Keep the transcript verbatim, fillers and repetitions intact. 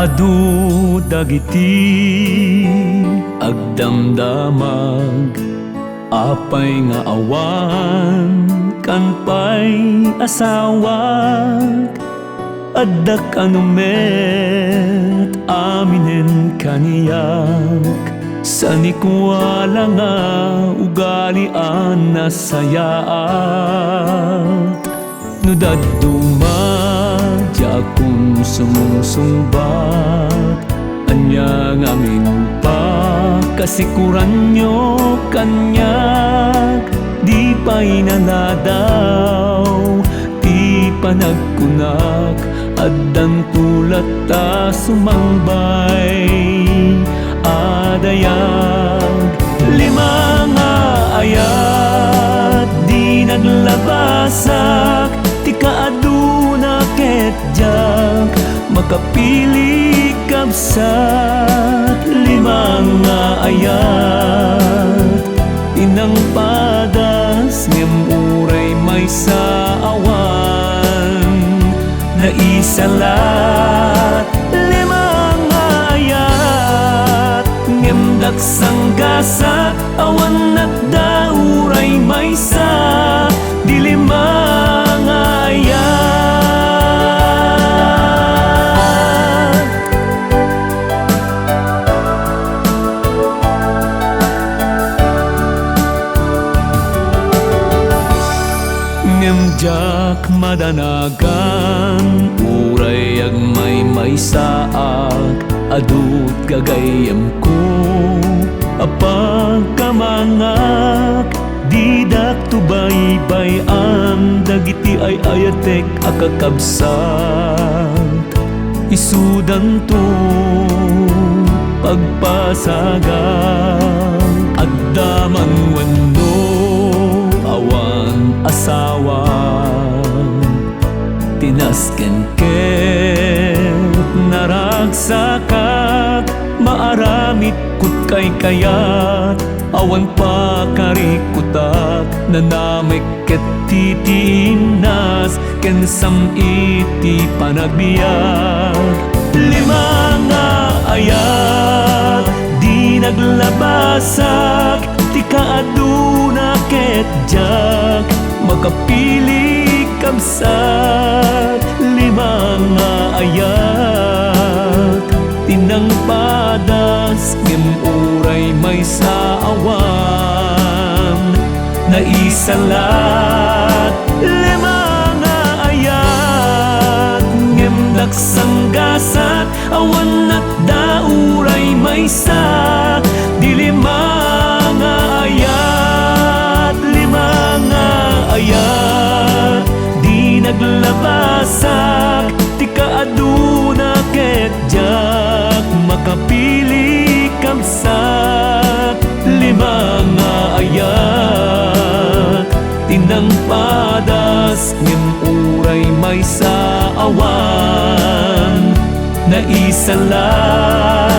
Adu dagiti agdamdamag, apay nga awan kan pay asawak? Addak ano met aminen kaniak, sanikuala nga ugali a nasayaat. No dadduma, diakon sumungsungbat, ania ngamin pakasikuranyo kaniak? Di pay naladaw ti panagkunak, addanto latta sumangbay a dayag. Lima nga ayat, di naglabasak ti kaaduna ket diak makapili, kabsat. Lima nga ayat, inang padas ngem uray maysa awan naisalat. Lima nga ayat, ngem daksanggasat, awan natda uray maysa. Di lima nga ayat. Ngem diak madanagan, uray agmaymaysaak, adut gagayyemko a pagkamangak. Didak tubaybay-an dagiti ay-ayatek a kakabsat. Isudanto pagpasagak. Adda man wenno awan asawa, ti nasken ket naragsakak. Maaramid kot kaykayat, awan pakarikutak, nanamek ket titiinnas ken sam-it ti panagbiag. Lima nga ayat, di naglabasak ti kaaduna ket diak makapili, kabsat. Lima nga ayat, ti nangpadas ngem uray maysa awan naisalat. Lima nga ayat, ngem daksanggasat, awan natda uray maysa. Di lima nga ayat, lima nga ayat, di naglabasak ti kaaduna ket diak makapili, kabsat. Lima nga ayat, ti nangpadas ngem uray maysa awan naisalat.